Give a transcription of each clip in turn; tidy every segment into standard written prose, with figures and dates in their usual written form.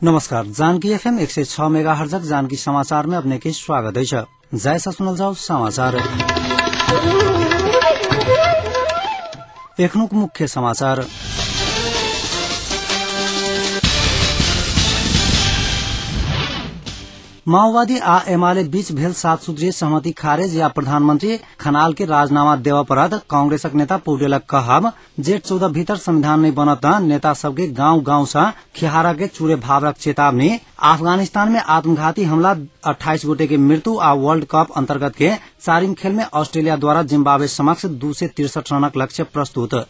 नमस्कार, जानकी एफएम 106 मेगाहर्जक जानकी समाचार में अपने के स्वागत है। जैसा सुनल जाओ समाचार। एखनुक मुख्य समाचार। माओवादी आ एमाले बीच भेल 7 सूत्रीय सहमति खारेज या प्रधानमंत्री खनाल के राजीनामा देव परत कांग्रेसक नेता पौडेलक कहब जेठ 14 भीतर संविधान नहीं बनत नेता सबके गांव गांव से खिहारा के चूरे भावरक चेतावनी। अफगानिस्तान में आत्मघाती हमला 28 गोटे के मृत्यु आ वर्ल्ड कप अंतर्गत के चारिम खेल में ऑस्ट्रेलिया द्वारा जिम्बाब्वे समक्ष 263 रनक लक्ष्य प्रस्तुत।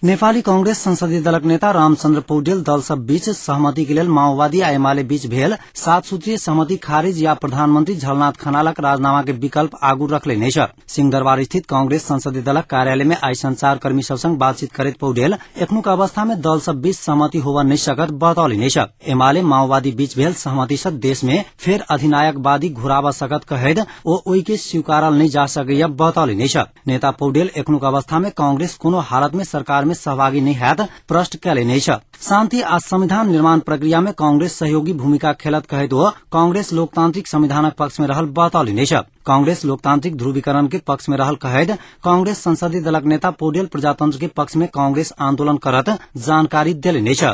नेपाली कांग्रेस संसदीय दलक नेता रामचंद्र पौडेल दल सब बीच सहमति के लेल माओवादी आ एमाले बीच भेल 7 सूत्रीय सहमति खारिज या प्रधानमंत्री झलनाथ खनालक राजीनामा के विकल्प आगू रखले नै छ। सिंहदरबार स्थित कांग्रेस संसदीय दलक कार्यालय में आई संचारकर्मी सब संग बातचीत करैत पौडेल एखनुक अवस्था में दल सब बीच सहमति होवा नै सकत बतौले नै छ। एमाले माओवादी बीच भेल सहमति से देश में फेर अधिनायकवादी घुरावा सकत कहैत ओ ओइ के स्वीकारल नै जा सकैया बतौले नै छ। नेता पौडेल एखनुक अवस्था में कांग्रेस कोनो हालत में सरकार में सहभागी नहीं हैत प्रश्न कैले नहीं छ। शांति आ संविधान निर्माण प्रक्रिया में कांग्रेस सहयोगी भूमिका खेलत कहैत हो कांग्रेस लोकतांत्रिक संविधानक पक्ष में रहल बतौले नहीं छ। कांग्रेस लोकतांत्रिक ध्रुवीकरण के पक्ष में रहल कहैत कांग्रेस संसदीय दलक नेता पौडेल प्रजातंत्र के पक्ष में कांग्रेस आंदोलन करत जानकारी देले नहीं छ।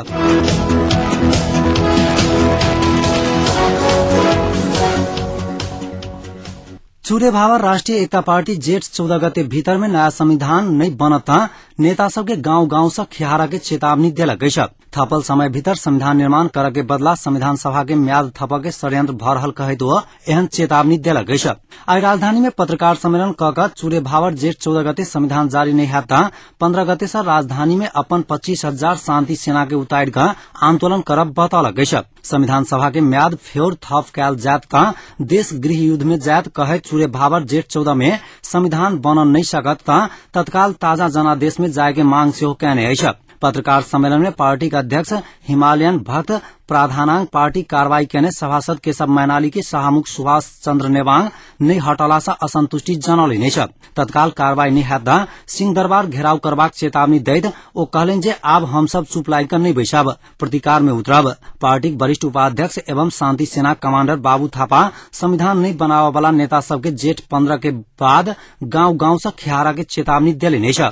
चूरे भावर राष्ट्रिय एकता पार्टी जेठ 14 गते भीतर में नया संविधान नहीं बनत नेता सबके गांव गांव से खिहारा के चेतावनी देलक अछि। थपल समय भीतर संविधान निर्माण करे के बदला संविधान सभा के म्याद थप के षड्यंत्र भ रहल कहैत हो एहन चेतावनी देलक अछि। आइ राजधानी में पत्रकार सम्मेलन क के चूरे भावर जेठ 14 गते संविधान जारी नहीं हैत 15 गते से राजधानी में अपन 25,000 शांति सेना के उतारि क आंदोलन करब बतौलक अछि। संविधान सभा के म्याद फेर थप कैल जायत त देश गृह युद्ध में जायत कहैत चूरे भावर जेठ 14 में संविधान बनल नहीं सकत त तत्काल ताजा जनादेश में जाय के मांग सेहो केने अछि। पत्रकार सम्मेलन में पार्टी के अध्यक्ष हिमालयन भक्त प्राधानांग पार्टी कार्रवाई केने सभासद केशव मैनाली के सभामुख सुभाष चंद्र नेवांग नहीं हटला से असंतुष्टि जनौले नै छ। तत्काल कार्रवाई नहीं हैत सिंहदरबार घेराव करबाक चेतावनी दैत ओ कहलनि जे आब हम सब चुप लागि क नहीं बैसब, प्रतिकार में उतरब। पार्टीक वरिष्ठ उपाध्यक्ष एवं शांति सेना कमांडर बाबू थापा संविधान नहीं बनावे वाला नेता सबके जेठ 15 के बाद गांव गांव से खिहारा के चेतावनी देले नै छ।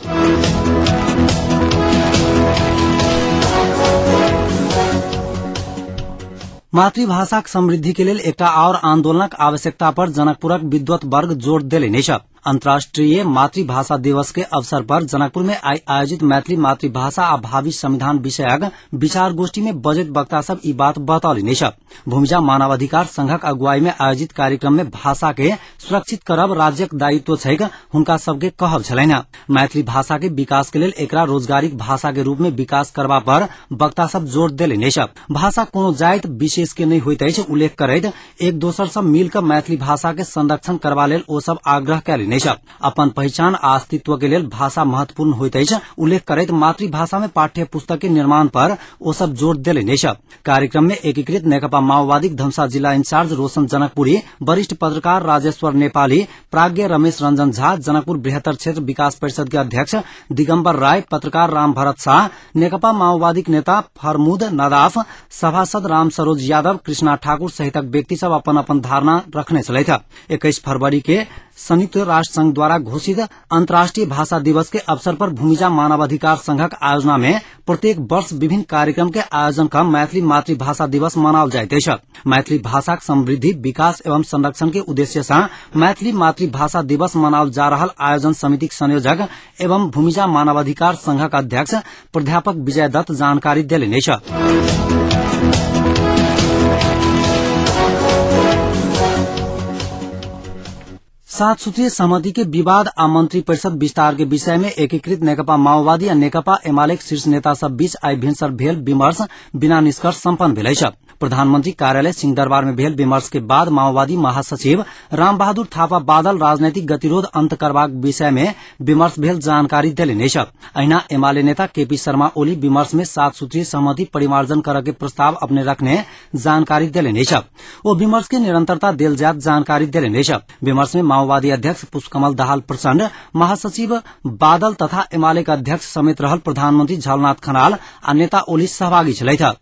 मातृभाषाक समृद्धि के लेल एकटा और आंदोलनक आवश्यकता पर जनकपुरक विद्वत वर्ग जोर देले नै छ। अंतर्राष्ट्रीय मातृभाषा दिवस के अवसर पर जनकपुर में आई आयोजित मैथिली मातृभाषा आ भावी संविधान विषयक विचार गोष्ठी में बजट वक्ता सब ई बात बतौले नै छ। भूमिजा मानवाधिकार संघक अगुवाई में आयोजित कार्यक्रम में भाषा के सुरक्षित करब राज्यक दायित्व छैक हुनका सबके कहब छलनि। मैथिली भाषा के विकास के लेल एकरा रोजगारिक भाषा के रूप में विकास करबा पर वक्ता सब जोर देले नै छ। भाषा कोनो जाति विशेष के नहीं होइत अछि उल्लेख करैत एक दोसर सब मिल क मैथिली भाषा के संरक्षण करबा लेल ओ सब आग्रह कैले नै छ। अपन पहिचान आ अस्तित्व के लेल भाषा महत्वपूर्ण होइत अछि उल्लेख करैत मातृभाषा में पाठ्य पुस्तक के निर्माण पर ओ सब जोर देले नै छ। कार्यक्रम में एकीकृत नेकपा माओवादी धमसा जिला इंचार्ज रोशन जनकपुरी, वरिष्ठ पत्रकार राजेश्वर नेपाली, प्राज्ञ रमेश रंजन झा, जनकपुर बृहत्तर क्षेत्र विकास परिषद के अध्यक्ष दिगम्बर राय, पत्रकार राम भरत शाह, नेकपा माओवादी नेता फरमुद नदाफ, सभासद राम सरोज यादव, कृष्णा ठाकुर सहितक व्यक्ति सब अपन अपन धारणा रखने छलथि। 21 फरवरी के संयुक्त राष्ट्र संघ द्वारा घोषित अंतर्राष्ट्रीय भाषा दिवस के अवसर पर भूमिजा मानवाधिकार संघक आयोजना में प्रत्येक वर्ष विभिन्न कार्यक्रम के आयोजन क मैथिली मातृभाषा दिवस मनाओल जाइत अछि। मैथिली भाषाक समृद्धि, विकास एवं संरक्षण के उद्देश्य से मैथिली मातृभाषा दिवस मनाओल जा रहल आयोजन समितिक संयोजक एवं भूमिजा मानवाधिकार संघक अध्यक्ष प्राध्यापक विजय दत्त जानकारी देलनि अछि। 7 सूत्रीय सहमति के विवाद आ मंत्री परिषद विस्तार के विषय में एकीकृत नेकपा माओवादी आ नेकपा एमाले शीर्ष नेता सब बीच आई भिनसर भेल विमर्श बिना निष्कर्ष सम्पन्न भेल अछि। प्रधानमंत्री कार्यालय सिंहदरबार में भेल विमर्श के बाद माओवादी महासचिव रामबहादुर थापा बादल राजनैतिक गतिरोध अंत करबाक विषय में विमर्श भेल जानकारी देलनि अछि। अहिना एमाले नेता केपी शर्मा ओली विमर्श में 7 सूत्रीय सहमति परिमार्जन करऽ के प्रस्ताव अपने रखने जानकारी देलनि अछि। ओ विमर्श के निरंतरता देल जायत जानकारी देलनि अछि। विमर्श में माओवादी अध्यक्ष पुष्पकमल दाहाल प्रचण्ड, महासचिव बादल तथा एमाले के अध्यक्ष समेत रहल प्रधानमंत्री झलनाथ खनाल आ नेता ओली सहभागी छलथि।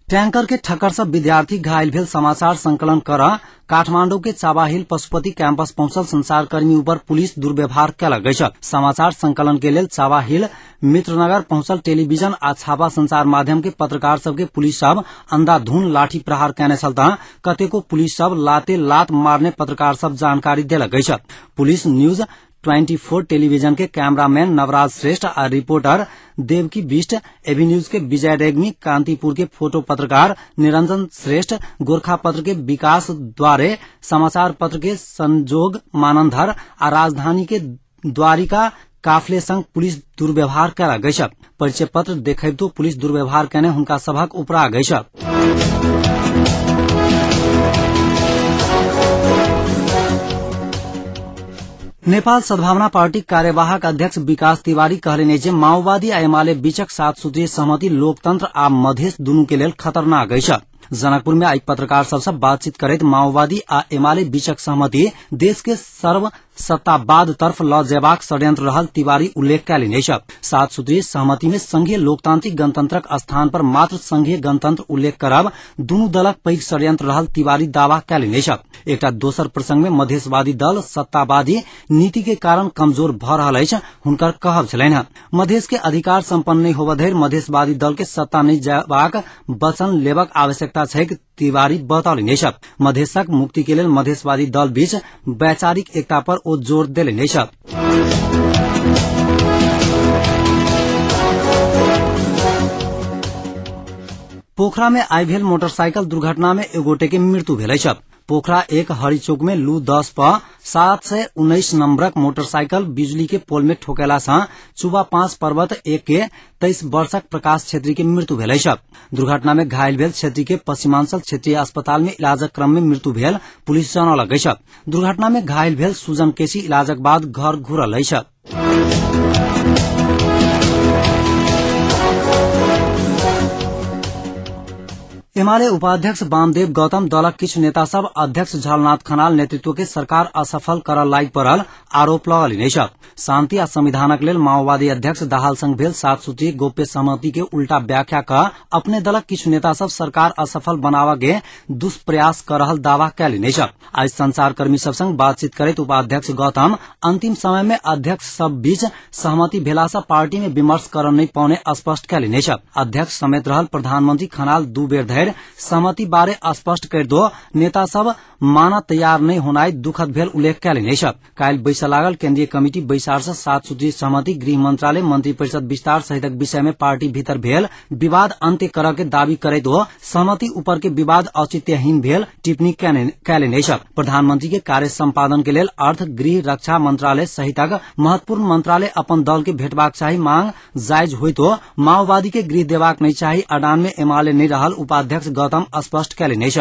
टैंकर के ठक्कर से विद्यार्थी घायल भेल समाचार संकलन कर काठमांडू के चाबाहिल पशुपति कैंपस पहुंचल संचारकर्मी ऊपर पुलिस दुर्व्यवहार कयलक अछि। समाचार संकलन के लेल चाबाहिल मित्रनगर पहुंचल टेलीविजन आ छापा संचार माध्यम के पत्रकार सबके पुलिस सब अंधाधुन लाठी प्रहार कयने छल त कतेको पुलिस सब लाते लात मारने पत्रकार सब जानकारी देलक अछि। पुलिस न्यूज 24 टेलीविजन के कैमरामैन नवराज श्रेष्ठ आ रिपोर्टर देवकी बिष्ट, एबी न्यूज के विजय रेग्मी, कांतिपुर के फोटो पत्रकार निरंजन श्रेष्ठ, गोरखापत्र के विकास द्वारे, समाचार पत्र के संजोग मानंधर आ राजधानी के द्वारिका काफले संग पुलिस दुर्व्यवहार कयलक अछि। परिचय पत्र देखबितो पुलिस दुर्व्यवहार कयने हुनका सभक उपराग अछि। नेपाल सद्भावना पार्टी कार्यवाहक अध्यक्ष विकास तिवारी कहलनि जे माओवादी आ एमाले बीचक 7 सूत्रीय सहमति लोकतंत्र आ मधेश दुनू के लेल खतरनाक अछि। जनकपुर में आई पत्रकार सबसे बातचीत करैत माओवादी आ एमाले बीचक सहमति देश के सर्वसत्तावाद तरफ ल जेबाक षड्यंत्र रहल तिवारी उल्लेख कयलनि अछि। 7 सूत्रीय सहमति में संघीय लोकतांत्रिक गणतंत्रक स्थान पर मात्र संघीय गणतंत्र उल्लेख करब दुनू दलक पैघ षड्यंत्र रहल तिवारी दावा कयलनि अछि। एकटा दोसर प्रसंग में मधेशवादी दल सत्तावादी नीति के कारण कमजोर भ रहल अछि हुनकर कहब छलनि। मधेश के अधिकार सम्पन्न नहि होबय धरि मधेशवादी दल के सत्ता नहि जेबाक वचन लेबाक आवश्यकता छैक तिवारी बतौलनि अछि। मधेशक मुक्ति के लेल मधेशवादी दल बीच वैचारिक एकता पर ओ जोर देलनि अछि। पोखरा में आई भेल मोटरसाइकिल दुर्घटना में एक गोटे के मृत्यु भेल अछि। पोखरा एक हरिचौक में लू 10 प 719 नंबरक मोटरसाइकिल बिजली के पोल में ठोकेला से चुबा 5 पर्वत 1 के 23 वर्षक प्रकाश छेत्री के मृत्यु भेल अछि। दुर्घटना में घायल भेल छेत्री के पश्चिमांचल क्षेत्रीय अस्पताल में इलाजक क्रम में मृत्यु भेल पुलिस जनौलक अछि। दुर्घटना में घायल भेल सुजन केसी इलाजक बाद घर घुरल अछि। एमाले उपाध्यक्ष वामदेव गौतम दलक किछु नेता सब अध्यक्ष झलनाथ खनाल नेतृत्व के सरकार असफल करऽ लागि पड़ल आरोप लगौलनि अछि। शांति आ संविधानक लेल माओवादी अध्यक्ष दाहाल संग भेल 7 सूत्रीय गोप्य सहमति के उल्टा व्याख्या क अपने दलक किछु नेता सब सरकार असफल बनाबऽ के दुष्प्रयास कर रहल दावा कयलनि अछि। आज संचारकर्मी सब संग बातचीत करैत उपाध्यक्ष गौतम अंतिम समय में अध्यक्ष सब बीच सहमति भेला से पार्टी में विमर्श करऽ नहि पौने स्पष्ट कयलनि अछि। अध्यक्ष समेत रहल प्रधानमंत्री खनाल 2 बेर धरि सहमति बारे स्पष्ट कर दो नेता सब माना तैयार नहीं होनाइ दुखद भेल उल्लेख कयलनि अछि। काल्हि बैसऽ लागल केंद्रीय कमिटी बैसार से 7 सूत्रीय सहमति, गृह मंत्रालय, मंत्रिपरिषद विस्तार सहितक विषय में पार्टी भीतर भेल विवाद अंत्य करऽ के दावी करैत हो सहमति ऊपर के विवाद औचित्यहीन भेल टिप्पणी कयलनि अछि। प्रधानमंत्री के कार्य सम्पादन के लेल अर्थ, गृह, रक्षा मंत्रालय सहितक महत्वपूर्ण मंत्रालय अपन दल के भेटबाक चाही मांग जायज होइतो माओवादी के गृह देबाक नहीं चाही अडान में एमाले नहीं रहल उपाध्यक्ष गौतम स्पष्ट कयलनि अछि।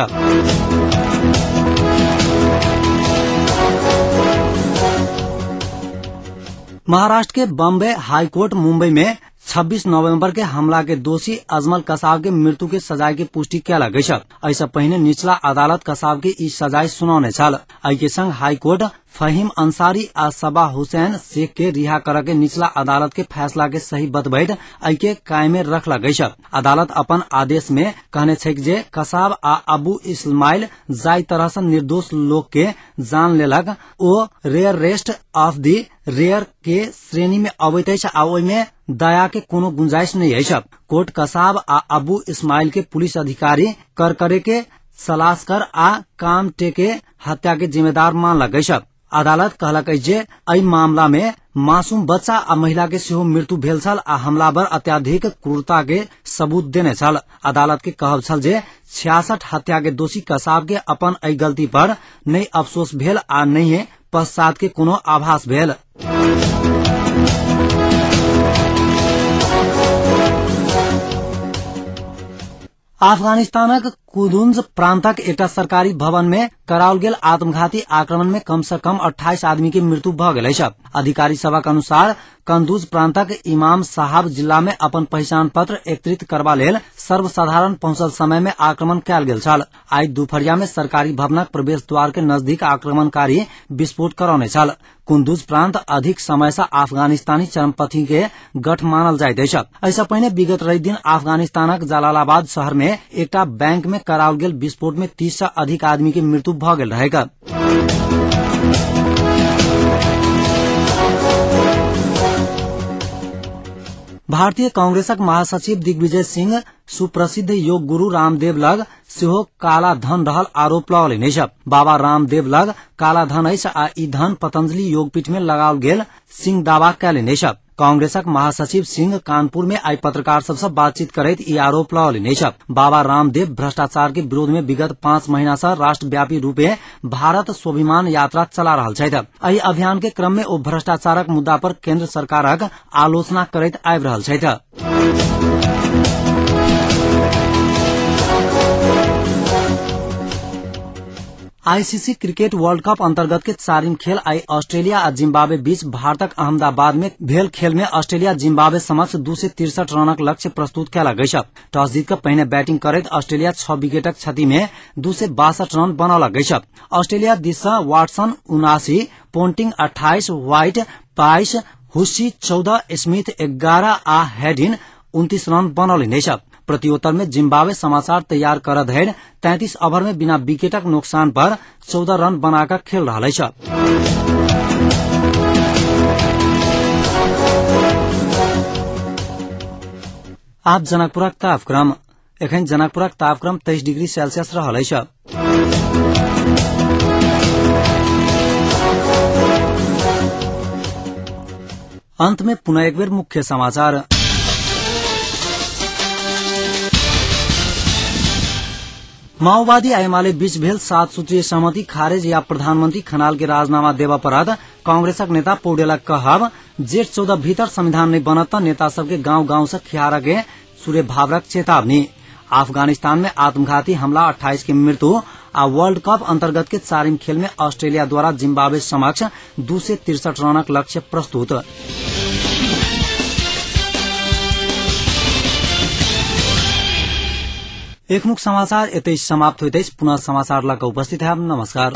महाराष्ट्र के बॉम्बे हाईकोर्ट मुंबई में 26 नवंबर के हमला के दोषी अजमल कसाब के मृत्यु के सजाय के पुष्टि कयलक अछि। एहिसँ पहिने निचला अदालत कसाब के ई सजाय सुनौने छल। एहि के संग हाईकोर्ट फहीम अंसारी आ सबा हुसैन शेख के रिहा करऽ के निचला अदालत के फैसला के सही बतबैत एहि के कायमे रखलक अछि। अदालत अपन आदेश में कहने छैक जे कसाब आ अबू इस्माइल जाहि तरह से निर्दोष लोक के जान लेलक ओ रेयरेस्ट ऑफ the rare के श्रेणी में अबैत अछि आ ओहि में दया के कोनो गुंजाइश नहीं अछि। कोर्ट कसाब आ अबू इस्माइल के पुलिस अधिकारी करकरे के सलासकर आ कामटे के हत्या के जिम्मेदार मानलक अछि। अदालत कहलक अछि जे एहि मामला में मासूम बच्चा आ महिला के सेहो मृत्यु भेल छल आ हमलावर अत्याधिक क्रूरता के सबूत देने छल। अदालत के कहब छल जे 66 हत्या के दोषी कसाब के अपन एहि गलती पर नहि अफसोस भेल आ नहिये पश्चात के कोनो आभास भेल। अफगानिस्तानक कुदुंज प्रांतक एकटा सरकारी भवन में कराओल गेल आत्मघाती आक्रमण में कम से कम 28 आदमी के मृत्यु भ गेल अछि। अधिकारी सभक अनुसार कंदुज प्रांतक इमाम साहब जिला में अपन पहचान पत्र एकत्रित करबा लेल सर्वसाधारण पहुंचल समय में आक्रमण कयल गेल छल। आइ दुपहरिया में सरकारी भवनक प्रवेश द्वार के नजदीक आक्रमणकारी विस्फोट करौने छल। कुंदुज प्रांत अधिक समय से अफगानिस्तानी चरमपंथी के गठ मानल जाइत अछि। एहिसँ पहिने विगत रवि दिन अफगानिस्तानक जलालाबाद शहर में एकटा बैंक में कराओल गेल विस्फोट में 30 से अधिक आदमी के मृत्यु भ गेल रहेक। भारतीय कांग्रेसक महासचिव दिग्विजय सिंह सुप्रसिद्ध योग गुरु रामदेव लग सेहो काला धन रहल आरोप लगौलनि अछि। बाबा रामदेव लग काला धन अछि आ ई धन पतंजलि योगपीठ में लगाओल गेल सिंह दावा कयलनि अछि। कांग्रेसक महासचिव सिंह कानपुर में आई पत्रकार सबसे बातचीत करैत ई आरोप लगौलनि अछि। बाबा रामदेव भ्रष्टाचार के विरोध में विगत 5 महीना से राष्ट्रव्यापी रूपे भारत स्वाभिमान यात्रा चला रहल छथि। एहि अभियान के क्रम में ओ भ्रष्टाचारक मुद्दा पर केंद्र सरकारक आलोचना करैत आबि रहल छथि। आईसीसी क्रिकेट वर्ल्ड कप अंतर्गत के चारिम खेल आई ऑस्ट्रेलिया आ जिम्बाब्वे बीच भारतक अहमदाबाद में भेल खेल में ऑस्ट्रेलिया जिम्बाब्वे समक्ष 263 रनक लक्ष्य प्रस्तुत कयलक अछि। टॉस जीत कऽ पहिने बैटिंग करैत ऑस्ट्रेलिया 6 विकेटक क्षति में 262 रन बनौलक अछि। ऑस्ट्रेलिया दिस सँ वाटसन 79, पोंटिंग 28, व्हाइट 22, हुस्सी 14, स्मिथ 11 आ हेडिन 29 रन बनौलनि अछि। प्रत्युत्तर में जिम्बाब्वे समाचार तैयार कर धरि 33 ओवर में बिना विकेटक नुकसान पर 14 रन बनाकर खेल रहल अछि। आब जनकपुरक तापक्रम। एखन जनकपुरक तापक्रम 23 डिग्री सेल्सियस रहल अछि। अंत में पुनः एक बेर मुख्य समाचार। माओवादी एमाले बीच भेल 7 सूत्रीय सहमति खारेज या प्रधानमंत्री खनाल के राजीनामा देवा पड़त। कांग्रेसक नेता पौडेलक कहब जेठ 14 भीतर संविधान नहीं बनत त नेता सबके गांव गांव से खिहार के सूर्य भावरक चेतावनी। अफगानिस्तान में आत्मघाती हमला 28 के मृत्यु आ वर्ल्ड कप अंतर्गत के चारिम खेल में ऑस्ट्रेलिया द्वारा जिम्बाब्वे समक्ष 263 रनक लक्ष्य प्रस्तुत। एकमुख समाचार एतै समाप्त होइत अछि। पुनः समाचार लऽ कऽ उपस्थित हैब। नमस्कार।